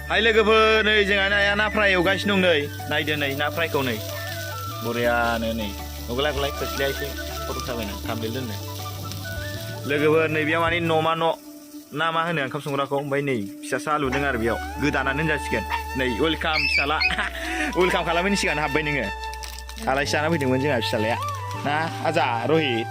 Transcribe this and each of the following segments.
हाय लोगोफोर नै जोंहा नाया ना फ्राय एवगासिनो दं नै नायदो नै ना फ्रायखौ नै बरियानो नै गलाय गलाय खोस्लिया एसे फट' साबायना थाम्बनेल दोननो लोगोफोर नै बेयाव माने न'मा न' ना मा होनो ओंखाम संग्राखौ ओमफ्राय नै फिसासा लुदों आरो बेयाव गोदानानो होनजासिगोन नै वेलकाम फिसाला वेलकाम खालामैनि सिगां हाबबाय नोङो आलासि जाना फैदोंमोन जोंहा फिसालाया ना आजा रहित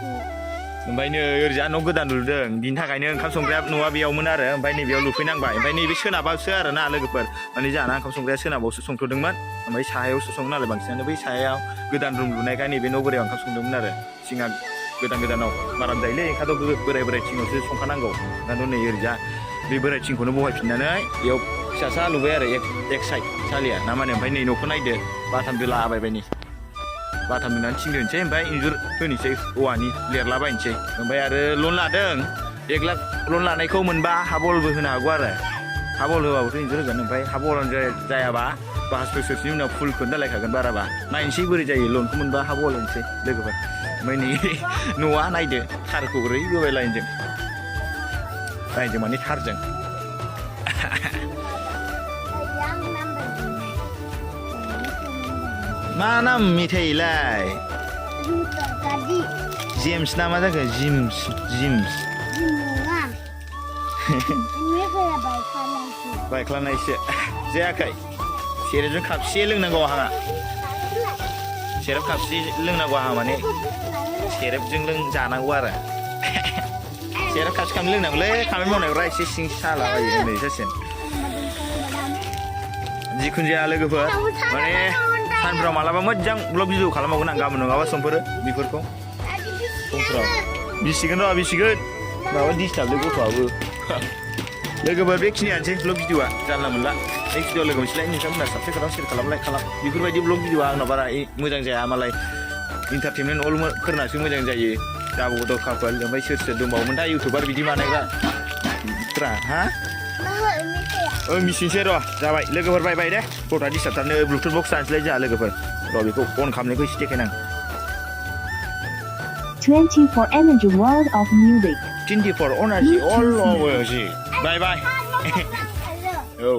ओमफ्राय नै ओरैजा न' गोदान लुदों बिनि थाखायनो ओंखाम संग्राया न'आ बेयावमोन आरो ओमफ्राय नैबेयाव लुफैनांबाय ओमफ्राय नैबे सोनाबावसो आरो ना लोगोफोर माने जोंहाना ओंखाम संग्राया सोनाबावसो संथ'दोंमोन ओमफ्राय साहायावसो सङो नालाय बांसिनानो बै साहायाव गोदान रुम लुनायखाय नैबे न' बोरायाव ओंखाम संदोंमोन आरो सिङा गोदानाव बाराम जायोलै ओंखायनोथ' बोराय थिङावसो संखानांगौ ओंखायनोथ' नै ओरैजा बे बोराय थिंखौनो बहायफिननानै बेयाव फिसासा लुबाय आरो एक साइड सालिया ना माने ओमफ्राय नै न'खौ नायदो बाथाम दोला आबायबायनि बाथाम दोननानै थिं दोनसै ओमफ्राय इन्जुर होनोसै औवानि लिरलाबायनोसै ओमफ्राय आरो लन लादों 1 लाख लन लानायखौ मोनबा हा बलबो होनो हागौ आरो हा बल होबाबोथ' इन्जुर होगोन ओमफ्राय हा बल जायाबा पास बोसोरसोनि उनाव फुलखौनो दालायखागोन बाराबा नायनोसै बोरै जायो लनखौ मोनबा हा बल होनोसै लोगोफोर ओमफ्राय नै न'आ नायदो थारखौ ओरै बोबाय लाइनजों माने थारजों मा नाम मेथाइलाय जेम्स ना मा जाखो जिम्स बायख्लानायसो जायाखै सेरेबजों खापसे लोंनांगौ आंहा सेरेब खापसे लोंनांगौ आंहा माने सेरेबजों जानांगौ आरो सेरेब खापसे खालामनो लोंनांगौलै खामानि मावनायफ्रा एसे सिं सालाबायो होननाय जासिगोन जिखुनु जाया लोगोफोर माने सानफ्राव मालाबा मोजां ब्लग भिडिअ खालामबावगोन आं गाबोन नङाबा समफोर बेफोरखौ समफ्राव बिसिगोन माबा डिस्टार्बलै गथ'आबो लोगोफोर बेखिनियानोसै ब्लग भिडिअआ जानला मोनला नेक्स्ट भिडिअ लोगो मोनसेलाय नोंथांमोना साबस्क्राइब खालाम शेयार खालाम बेफोरबायदि ब्लग भिडिअआ आंनाव बारा मोजां जाया मालाय इन्टारटेनमेन्ट अलफोरनासो मोजां जायो दाबो दरखारफोर ओमफ्राय सोर दंबावोमोन दा इउटुबार बिदि बानायग्रा हा मिसिनसै र' जाबाय लोगोफोर बाय दे गथ'आ डिस्टार्बथारनो ब्लुटुथ बक्स दानसैलाय जोंहा लोगोफोर र' बेखौ अन खालामनायखौ एसे देखायनां 24 Energy World of Music 24 Energy all over बाय औ